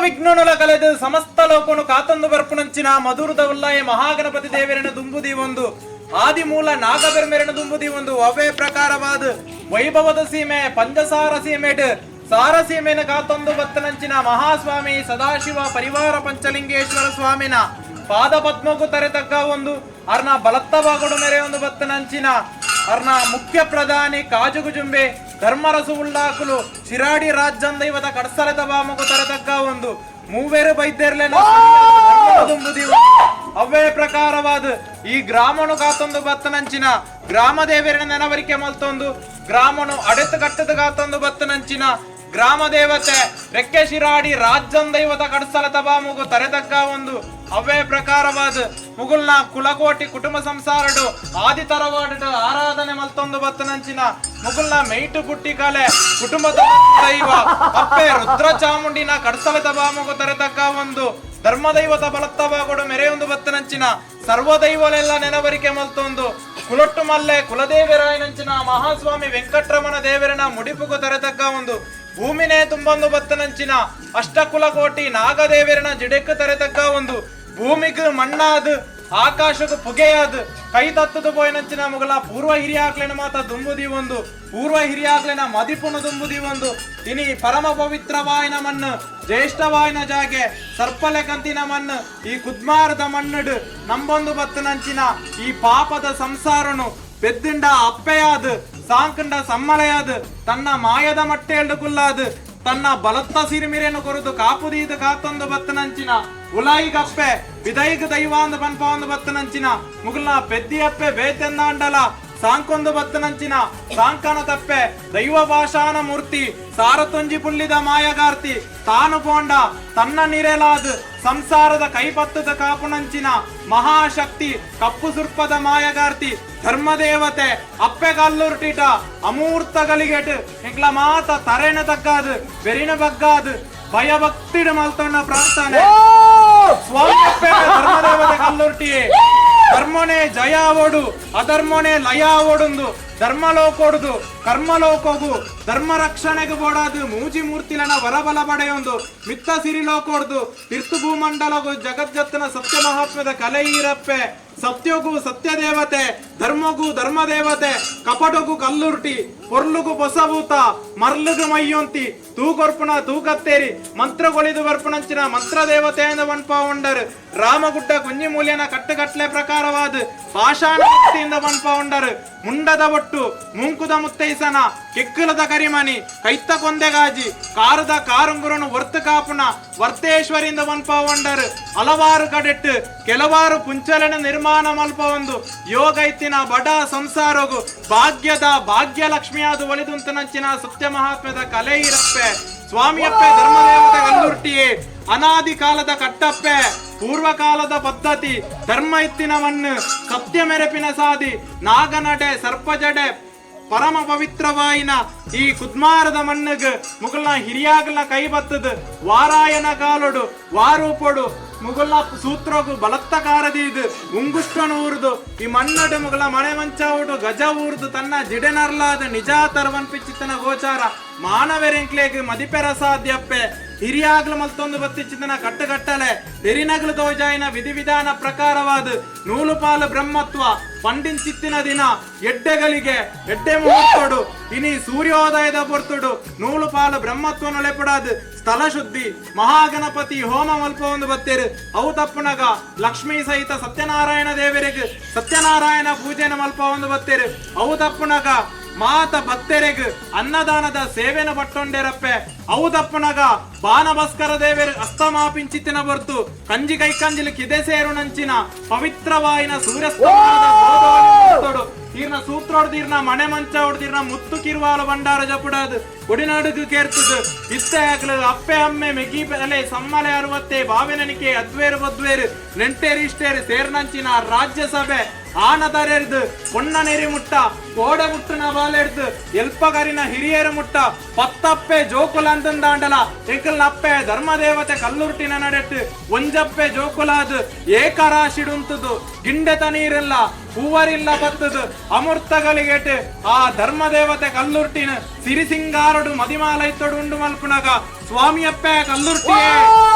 ವಿಘ್ನನುಲ ಕಲೆದು ಸಮಸ್ತ ಲೋಕನು ಕಾತೊಂದು ಬರ್ಪುನಂಚಿನ ಮಧುರದ ಉಲ್ಲಾಯ ಮಹಾಗಣಪತಿ ದೇವರನ್ನು ದುಂಬುದಿ ಒಂದು ಆದಿಮೂಲ ನಾಗಬೆರ್ಮೆರನ್ನು ದುಂಬುದಿ ಒಂದು ಅವೇ ಪ್ರಕಾರವಾದ ವೈಭವದ ಸೀಮೆ ಪಂಚಸಾರ ಸೀಮೆಡ್ ಸಾರ ಸೀಮೆನ ಕಾತೊಂದು ಬತ್ತನಂಚಿನ ಮಹಾಸ್ವಾಮಿ ಸದಾಶಿವ ಪರಿವಾರ ಪಂಚಲಿಂಗೇಶ್ವರ ಸ್ವಾಮಿನ ಪಾದ ಪದ್ಮಕ್ಕೂ ತರೆತಕ್ಕ ಒಂದು ಅರ್ನ ಬಲತ್ತ ಬಾಗುಡು ಮೇರೆ ಒಂದು ಬತ್ತನಂಚಿನ ಅರ್ನ ಮುಖ್ಯ ಪ್ರಧಾನಿ ಕಾಜುಗುಜುಂಬೆ ಧರ್ಮರಸು ಉಳ್ಳಾಕುಲು ಶಿರಾಡಿ ರಾಜ್ಯಂದೈವದ ಕಡ್ಸಲದ ಬಾಮುಗು ತರೆತಕ್ಕ ಒಂದು ಮೂವೇರು ಬೈದ್ಯರ್ಲೆನ ಅವೇ ಪ್ರಕಾರವಾದ ಈ ಗ್ರಾಮನು ಕಾತೊಂದು ಬತ್ತನಂಚಿನ ಗ್ರಾಮ ದೇವರನ ನೆನವರಿಕೆ ಮಲ್ತೊಂದು ಗ್ರಾಮನು ಅಡೆತು ಕಟ್ಟದ ಕಾತೊಂದು ಬತ್ತನಂಚಿನ ಗ್ರಾಮ ದೇವತೆ ರೆಕ್ಕೆ ಶಿರಾಡಿ ರಾಜ್ಯಂದೈವದ ಕಡ್ಸಲ ತಬಾಮುಗು ತರೆತಕ್ಕ ಒಂದು ಅವೇ ಪ್ರಕಾರವಾದ ಮುಗುಲ್ನ ಕುಲಕೋಟಿ ಕುಟುಂಬ ಸಂಸಾರಡು ಆದಿ ತರವಾಡು ಆರಾಧನೆ ಮಲ್ತೊಂದು ಬತ್ತನಂಚಿನ ಮುಗುಲ್ನ ಮೇಟು ಪುಟ್ಟಿ ಕಲೆ ಕುಟುಂಬದ ದೈವ ಅಪ್ಪೆ ರುದ್ರ ಚಾಮುಂಡಿನ ಕಡ್ಸಲ ತಬಾಮುಗು ತರೆತಕ್ಕ ಒಂದು ಧರ್ಮದೈವತ ಬಲತ್ತವಾಗೊಡು ಮೆರೆಯೊಂದು ಬತ್ತನಂಚಿನ ಸರ್ವದೈವಲೆಲ್ಲ ನೆನವರಿಕೆ ಮಲ್ತೊಂದು ಕುಲೊಟ್ಟು ಮಲ್ಲೆ ಕುಲದೇವರಾಯನಂಚಿನ ಮಹಾಸ್ವಾಮಿ ವೆಂಕಟರಮಣ ದೇವರನ ಮುಡಿಪುಗು ತರೆತಕ್ಕ ಒಂದು ಭೂಮಿನೇ ತುಂಬೊಂದು ಬತ್ತನಂಚಿನ ಅಷ್ಟಕುಲಕೋಟಿ ನಾಗದೇವರನ ಜಿಡೆಕ್ಕು ತರೆತಕ್ಕ ಒಂದು ಭೂಮಿಗೆ ಮಣ್ಣಾದ ಆಕಾಶಕ್ಕೆ ಪುಗೆಯಾದ ಕೈ ತತ್ತದ ಪೋಯಿನಂಚಿನ ಮುಗಲ ಪೂರ್ವ ಹಿರಿಯಾಕ್ಲೆನ ಮಾತ ದುಂಬುದಿ ಒಂದು ಪೂರ್ವ ಹಿರಿಯಾಕ್ಲೆನ ಮದಿಪುನ ದುಂಬುದಿ ಒಂದು ಇನಿ ಪರಮ ಪವಿತ್ರವಾಯಿನ ಮಣ್ಣು ಜ್ಯೇಷ್ಠವಾಯಿನ ಜಾಗೆ ಸರ್ಪಲೆ ಕಂತಿನ ಮಣ್ಣು ಈ ಕುದ್ಮಾರದ ಮಣ್ಣುಡು ನಂಬೊಂದು ಬತ್ತನಂಚಿನ ಈ ಪಾಪದ ಸಂಸಾರನು ಪೆದ್ದಿಂಡ ಅಪ್ಪೆಯಾದ ಸಾಂಕಂಡ ಸಮ್ಮಲೆಯಾದ ತನ್ನ ಮಾಯದ ಮಟ್ಟೆಲ್ಡು ಕುಲ್ಲಾದ ತನ್ನ ಬಲತ್ತ ಸಿರಿಮಿರೆಯನ್ನು ಕೊರದು ಕಾಪುದೀದ ಕಾತೊಂದು ಬತ್ತನಂಚಿನ ಉಲಾಯಿಗಪ್ಪೆ ಬಿದೈಗ ದೈವಾಂದ ಪನ್ಪವಂದು ಬತ್ತನಂಚಿನ ಮುಗುಲ್ನ ಪೆದ್ದಿಯಪ್ಪೆ ಬೇತೆಂದಾಂಡಲ ಸಾಂಕೊಂದು ಬತ್ತನಂಚಿನ ಸಾಂಕನ ತಪ್ಪೆ ದೈವ ಭಾಷಾನ ಮೂರ್ತಿ ಸಾರತೊಂಜಿ ಪುಳ್ಳಿದ ಮಾಯಗಾರ್ತಿ ತಾನು ಪೋಂಡ ತನ್ನ ನಿರೆಲಾದ ಸಂಸಾರದ ಕೈಪತ್ತದ ಕಾಪುನಂಚಿನ ಮಹಾಶಕ್ತಿ ಕಪ್ಪು ಸುರ್ಪದ ಮಾಯಗಾರ್ತಿ ಧರ್ಮದೇವತೆ ಅಪ್ಪೆ ಕಲ್ಲುರ್ಟಿಟ ಅಮೂರ್ತ ಗಲಿಗೆಟ್ ಎಂಕ್ಲ ಮಾತ ತರೆನ ತಗ್ಗಾದು ಬೆರಿನ ಬಗ್ಗಾದು ಭಯಭಕ್ತಿಡು ಮಲ್ತೊಣ್ಣ ಪ್ರಾರ್ಥನೆ. ಸ್ವಾಮಿ ಅಪ್ಪೆ ಧರ್ಮದೇವತೆ ಕಲ್ಲುರ್ಟಿಯೇ, ಧರ್ಮನೇ ಜಯ ಅವಡು, ಅಧರ್ಮನೇ ಲಯ ಅವಡುಂದು ಧರ್ಮಲೋಕೊಡುದು ಕರ್ಮಲೋಕೋಗು ಧರ್ಮ ರಕ್ಷಣೆಗೆ ಬೋಡಾದು ಮೂಜಿ ಮೂರ್ತಿಲನ ವರಬಲ ಪಡೆಯೊಂದು ಮಿತ್ತ ಸಿರಿಲೋಕೊಡ್ದು ತೀರ್ಥ ಭೂಮಂಡಲಗು ಜಗಜ್ಜತ್ತನ ಸತ್ಯ ಮಹಾತ್ಮದ ಕಲೆ ಈರಪ್ಪೆ. ಸತ್ಯಗು ಸತ್ಯದೇವತೆ, ಧರ್ಮಗು ಧರ್ಮದೇವತೆ, ಕಪಟಗು ಕಲ್ಲುರ್ಟಿ, ಪೊರ್ಲುಗು ಬೊಸಭೂತ, ಮರ್ಲುಗು ಮೈಯೊಂತಿ, ತೂಕೊರ್ಪುಣ ತೂಕತ್ತೇರಿ, ಮಂತ್ರಗೊಳಿದು ಬರ್ಪುಣಂಚಿನ ಮಂತ್ರದೇವತೆ ಎಂದು ವನ್ಪ ಉಂಡರು. ರಾಮಗುಡ್ಡ ಕುಂಜಿ ಮೂಲ್ಯನ ಕಟ್ಟುಕಟ್ಲೆ ಪ್ರಕಾರವಾದ ಪಾಷಾಣ ಭಕ್ತಿಯಿಂದ ವನ್ಪ ಉಂಡರು. ಮುಂಡದ ಒಟ್ಟು, ಮುಂಕುದ ಮುತ್ತೈಸನ, ಕಿಕ್ಕಲದ ಕರಿಮಣಿ, ಕೈತ್ತ ಕೊಂದೆಗಾಜಿ, ಕಾರದ ಕಾರುಂಗುರನು ವರ್ತು ಕಾಪುನ ವರ್ತೇಶ್ವರಿಂದ ವನ್ಪ ಉಂಡರು. ಹಲವಾರು ಕಡೆಟ್ಟು ಕೆಲವಾರು ಪುಂಚಲನ ನಿರ್ಮಾಣ ಮಲ್ಪ ಒಂದು ಯೋಗ ಇತ್ತಿನ ಬಡ ಸಂಸಾರಗು ಭಾಗ್ಯದ ಭಾಗ್ಯ ಲಕ್ಷ್ಮಿಯಾದ ಒಲಿದುಂತನಂಚಿನ ಸತ್ಯ ಮಹಾತ್ಮ್ಯದ ಕಲೆ ಇರಪ್ಪೆ. ಸ್ವಾಮಿಯಪ್ಪೆ ಧರ್ಮದೇವತೆ ಕಲ್ಲುರ್ಟಿಯೇ, ಅನಾದಿ ಕಾಲದ ಕಟ್ಟಪ್ಪೆ, ಪೂರ್ವಕಾಲದ ಪದ್ಧತಿ, ಧರ್ಮ ಇತ್ತಿನ ಮಣ್ಣು, ಸತ್ಯ ಮೆರೆಪಿನ ಸಾದಿ, ನಾಗನಡೆ ಸರ್ಪಜಡೆ ಪರಮ ಪವಿತ್ರವಾಯಿನ ಈ ಕುದ್ಮಾರದ ಮಣ್ಣಗ್ ಮುಗುಲ್ನ ಹಿರಿಯಾಗಲ್ನ ಕೈ ಬತ್ತದ ವಾರಾಯನ ಕಾಲೊಡು ವಾರೂಪೊಡು ಮುಗುಲ್ನ ಸೂತ್ರಗು ಬಲತ್ತ ಕಾರದೀದು ಉಂಗುಷ್ಟನ ಊರುದು ಈ ಮಣ್ಣಡು ಮುಗುಲ ಮಣೆ ಮಂಚಾವುಡು ಗಜ ಊರುದು ತನ್ನ ಜಿಡೆನರ್ಲಾದ ನಿಜಾತರವನ್ಪಿಚಿತ್ತನ ಗೋಚಾರ ಮಾನವೆರೆಂಕ್ಲೇಗ್ ಮದಿಪೆರ ಸಾಧ್ಯಪ್ಪೆ. ಹಿರಿಯಾಗ್ಲು ಮಲ್ತೊಂದು ಬತ್ತಿಚ್ಚಿತನ ಕಟ್ಟುಕಟ್ಟಲೆ ತೆರಿನಗಲು ತೋಜಾಯಿನ ವಿಧಿವಿಧಾನ ಪ್ರಕಾರವಾದ ನೂಲುಪಾಲು ಬ್ರಹ್ಮತ್ವ ಪಂಡಿಂಚಿತ್ತಿನ ದಿನ ಎಡ್ಡೆಗಳಿಗೆ ಎಡ್ಡೆ ಮುಹೂರ್ತೊಡು ಇನಿ ಸೂರ್ಯೋದಯದ ಪೊರ್ತುಡು ನೂಲುಪಾಲು ಬ್ರಹ್ಮತ್ವ ನೊಲೆಪಡಾದು ಸ್ಥಳ ಶುದ್ಧಿ ಮಹಾಗಣಪತಿ ಹೋಮ ಮಲ್ಪ ಒಂದು ಬತ್ತೇರು. ಅವು ತಪ್ಪುನಗ ಲಕ್ಷ್ಮೀ ಸಹಿತ ಸತ್ಯನಾರಾಯಣ ದೇವರಿಗೆ ಸತ್ಯನಾರಾಯಣ ಪೂಜೆನ ಮಲ್ಪ ಒಂದು ಬತ್ತೇರು. ಅವು ತಪ್ಪುನಗ ಮಾತ ಭಕ್ತರೆಗ್ ಅನ್ನದಾನದ ಸೇವೆನ ಪಟ್ಟೊಂಡೆರಪ್ಪೆ. ಅವು ತಪ್ಪುನಗ ಬಾನಭಸ್ಕರ ದೇವರು ಅಸ್ತಮಾಪಿಂಚಿತ್ತಿನ ಬರ್ತು ಕಂಜಿ ಕೈಕಂಜಿಲು ಕಿದೆ ಸೇರು ನಂಚಿನ ಪವಿತ್ರವಾಯಿನ ಸೂರ್ಯಸ್ತಮಾನದ ತೀರ್ನ ಸೂತ್ರೋಡ್ ತೀರ್ನ ಮಣೆ ಮಂಚ ಹೊಡ್ತೀರ್ನ ಮುತ್ತು ಕಿರ್ವಾಲ ಭಂಡಾರ ಜಪುಡಾದು ಕೊಡಿನಾಡುಗು ಕೇರ್ತದು. ಇತ್ತ ಆಗ್ಲು ಅಪ್ಪೆ ಅಮ್ಮೆ ಮೆಗಿ ಅಲೆ ಸಮ್ಮಲೆ ಅರವತ್ತೆ ಬಾವಿನನಿಕೆ ಅದ್ವೇರು ಬದ್ವೇರು ನೆಂಟೇರು ಇಷ್ಟೇರು ಸೇರ್ನಂಚಿನ ರಾಜ್ಯಸಭೆ ಆನ ತರೆರ್ದು ಪೊಣ್ಣ ನೆರಿ ಮುಟ್ಟ ಕೋಡೆ ಮುಟ್ಟುನ ಬಾಲೆಡ್ದು ಎಲ್ಪಗರಿನ ಹಿರಿಯರು ಮುಟ್ಟ ಪತ್ತಪ್ಪೆ ಜೋಕುಲಂತಂದಾಂಡಲ ಎಂಕಲ್ನ ಅಪ್ಪೆ ಧರ್ಮದೇವತೆ ಕಲ್ಲುರ್ಟಿನ ನಡೆಟ್ಟು ಒಂಜಪ್ಪೆ ಜೋಕುಲಾದು ಏಕರಾಶಿಡುಂತುದು ಗಿಂಡೆ ತನೀರಿಲ್ಲ ಹೂವರಿಲ್ಲ ಬತ್ತದು ಅಮೃತಗಳಿಗೆಟ್ ಆ ಧರ್ಮದೇವತೆ ಕಲ್ಲುರ್ಟಿನ ಸಿರಿಸಿಂಗಾರಡು ಮದಿಮಾಲೈತೊಡು ಉಂಡು ಮಲ್ಪುನಗ. ಸ್ವಾಮಿ. ಸ್ವಾಮಿಯಪ್ಪೆ ಕಲ್ಲುರ್ಟಿಯೇ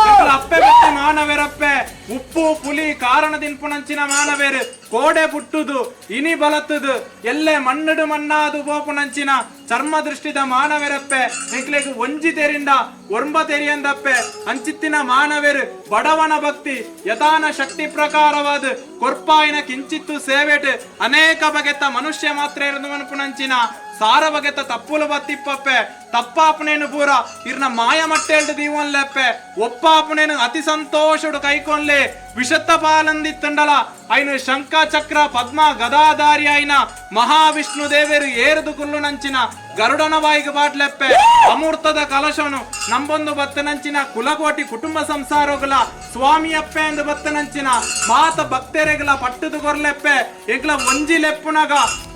ಎಂಕುಲು ಅಪ್ಪೆ ಬೆತ್ತೆ ಮಾನವೆರಪ್ಪೆ. ಉಪ್ಪು ಪುಲಿ ಕಾರಣ ತಿನ್ಪುನಂಚಿನ ಮಾನವೇರು ಕೋಡೆ ಪುಟ್ಟುದು ಇನಿ ಬಲತ್ತದು ಎಲ್ಲೆ ಮಣ್ಣುಡು ಮಣ್ಣಾದು ಪೋಪುನಂಚಿನ ಚರ್ಮ ದೃಷ್ಟಿದ ಮಾನವೆರಪ್ಪೆ. ಎಂಕ್ಲೆಗ್ ಒಂಜಿ ತೆರಿಂಡ ಒರ್ಂಬ ತೆರಿಯಂದಪ್ಪೆ. ಅಂಚಿತ್ತಿನ ಮಾನವೆರು ಬಡವನ ಭಕ್ತಿ ಯಥಾನ ಶಕ್ತಿ ಪ್ರಕಾರವಾದ ಕೊರ್ಪಾಯಿನ ಕಿಂಚಿತ್ತು ಸೇವೆಟ್ ಅನೇಕ ಬಗೆತ ಮನುಷ್ಯ ಮಾತ್ರ ಇರಂದು ಮನ್ಪುನಂಚಿನ ಸಾರ ಬಗೆತ ತಪ್ಪುಲು ಬತ್ತಿಪ್ಪಪ್ಪೆ. ತಪ್ಪಾಪನೇನು ಪೂರ ಇರ್ನ ಮಾಯ ಮಟ್ಟೆಲ್ಡು ದೀವನ್ಲೆಪ್ಪೆ. ಒಪ್ಪಾಪನೇನು ಅತಿ ಸಂತೋಷಡು ಕೈಕೊನ್ಲೆ. ವಿಷತ್ತ ಪಾಲಂದಿತ್ತಂಡಲ ಐನು ಶಂಖ ಚಕ್ರ ಪದ್ಮ ಗದಾಧಾರಿ అయిన ಮಹಾವಿಷ್ಣು ದೇವರು ಏರದು ಕುಲ್ಲು ನಂಚಿನ ಗರುಡನ ಬಾಯಿಗೆ ಬಾಟ್ಲೆಪ್ಪೆ. ಅಮೂರ್ತದ ಕಲಶನು ನಂಬೊಂದು ಬತ್ತನಂಚಿನ ಕುಲಕೋಟಿ ಕುಟುಂಬ ಸಂಸಾರಗಳ ಸ್ವಾಮಿಯಪ್ಪೆ ಎಂದು ಬತ್ತನಂಚಿನ ಮಾತ ಭಕ್ತರೆಗಳ ಪಟ್ಟದು ಕೊರ್ಲೆಪ್ಪೆ. ಎಂಕ್ಲ ಒಂಜಿ ಲೆಪ್ಪುನಗ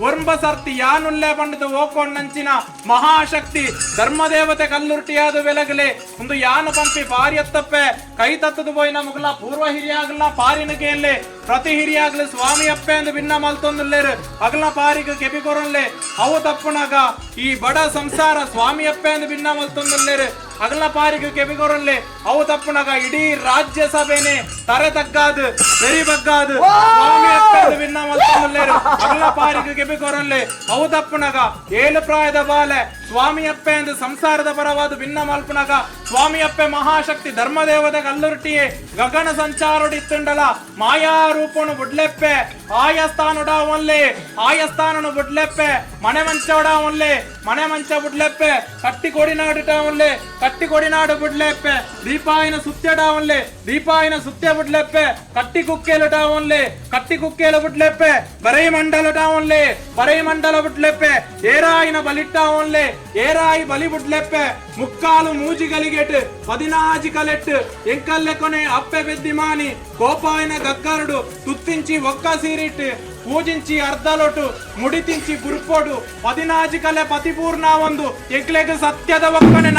ಒರ್ಂಬ ಸರ್ತಿ ಯಾನುಲ್ಲೆ ಬಂಡದು ಓಕೊಂಡಂಚಿನ ಮಹಾಶಕ್ತಿ ಧರ್ಮದೇವತೆ ಕಲ್ಲುರ್ಟಿಯಾದ ಬೆಲಗಲೆ ಒಂದು ಯಾನು ಪಂಪಿ ಪಾರಿಯತ್ತಪ್ಪೆ. ಕೈ ತತ್ತದು ಪೋಯಿನ ಮುಗಲ ಪೂರ್ವ ಹಿರಿಯಾಗಲ ಪಾರಿನಗೆಯಲ್ಲೇ ಪ್ರತಿ ಹಿರಿಯಾಗ್ಲು ಸ್ವಾಮಿಯಪ್ಪೆ ಎಂದು ಭಿನ್ನ ಮಲ್ತೊಂದುಲ್ಲೇರು ಅಗಲ ಪಾರಿಗೆ ಕೆಬಿ ಕೊರೊನ್ಲೆ. ಅವು ತಪ್ಪುನಗ ಈ ಬಡ ಸಂಸಾರ ಸ್ವಾಮಿಯಪ್ಪೆ ಎಂದು ಭಿನ್ನ ಮಲ್ತೊಂದುಲ್ಲೇರು ಅಗಲ ಪಾರಿಗೆ ಕೆಬಿ ಕೊರೊನ್ಲೆ. ಅವು ತಪ್ಪುನಗ ಇಡೀ ರಾಜ್ಯ ಸಭೆನೆ ತರೆ ತಗ್ಗಾದು ಬೆರಿ ಬಗ್ಗಾದು ಸ್ವಾಮಿಯಪ್ಪೆ ಎಂದು ಭಿನ್ನ ಮಲ್ತೊಂದುಲ್ಲೇರು ಅಗಲ ಪಾರಿಗೆ ಕೆಬಿ ಕೊರೊನ್ಲೆ. ಅವು ತಪ್ಪುನಗ ಏಳು ಪ್ರಾಯದ ಬಾಲೆ ಸ್ವಾಮಿಯಪ್ಪೆ ಎಂದು ಸಂಸಾರದ ಪರವಾದ ಭಿನ್ನ ಮಲ್ಪುನಗ ಸ್ವಾಮಿಯಪ್ಪೆ ಮಹಾಶಕ್ತಿ ಧರ್ಮದೇವತೆ ಕಲ್ಲುರ್ಟಿಯೇ ಗಗನ ಸಂಚಾರೊಡಿತ್ತುಂಡಲ ಮಾಯಾ ರೂಪನು ಬುಡ್ಲೆಪ್ಪೆ. ಆಯಸ್ಥಾನುಡ ಒನ್ಲೆ ಆಯಸ್ಥಾನನು ಬುಡ್ಲೆಪ್ಪೆ. ಮನೆ ಮಂಚೋಡ ಒನ್ಲೆ ಮನೆ ಮಂಚ ಬುಡ್ಲೆಪ್ಪೆ. ಕಟ್ಟಿ ಕೊಡಿನಾಡುಟ ಒನ್ಲೆ ಕಟ್ಟಿ ಕೊಡಿನಾಡು ಬುಡ್ಲೆಪ್ಪೆ. ದೀಪಾಯಿನ ಸುತ್ಯಡ ಒನ್ಲೆ ದೀಪಾಯಿನ ಸುತ್ಯ ಬುಡ್ಲೆಪ್ಪೆ. ಕಟ್ಟಿ ಕುಕ್ಕೆಲುಟ ಒನ್ಲೆ ಕಟ್ಟಿ ಕುಕ್ಕೆಲು ಬುಡ್ಲೆಪ್ಪೆ. ಬರೈ ಮಂಡಲಟ ಒನ್ಲೆ ಬರೈ ಮಂಡಲ ಬುಡ್ಲೆಪ್ಪೆ. ಏರಾಯಿನ ಬಲಿಟ್ಟ ಒನ್ಲೆ ಏರಾಯಿ ಬಲಿ ಬುಡ್ಲೆಪ್ಪೆ. ಮುಕ್ಕಾಲು ಮೂಜಿಗಲಿಗೆಟ್ ಪದಿನಾಜಿ ಕಲೆಟ್ ಎಂಕಲ್ಲೆ ಕೊನೆ ಅಪ್ಪೆ ಬೆದ್ದಿಮಾನಿ ಕೋಪಾಯಿನ ಗಕ್ಕರುಡು ತುತ್ತಿಂಚಿ ಒಕ್ಕ ಸೀರಿಟ್ ಪೂಜಿಂಚಿ ಅರ್ಧಲೊಟು ಮುಡಿತಿಂಚಿ ಗುರ್ಪೊಡು ಪದಿನಾಜಿ ಕಲೆ ಪತಿಪೂರ್ಣ ಒಂದು ಎಂಕ್ಲೆಗ್ ಸತ್ಯದ ಒಕ್ಕನೆ.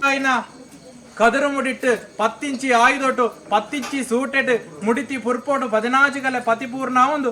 ಆಯಿನ ಕದರು ಮುಡಿಟ್ಟು ಪತ್ತಿಂಚಿ ಆಯುಧೊಟ್ಟು ಪತ್ತಿಂಚಿ ಸೂಟೆಟ್ ಮುಡಿತಿ ಪುರ್ಪೋಟು ಪದಿನಾಜಿಗಲೆ ಪತಿಪೂರ್ಣ ಒಂದು.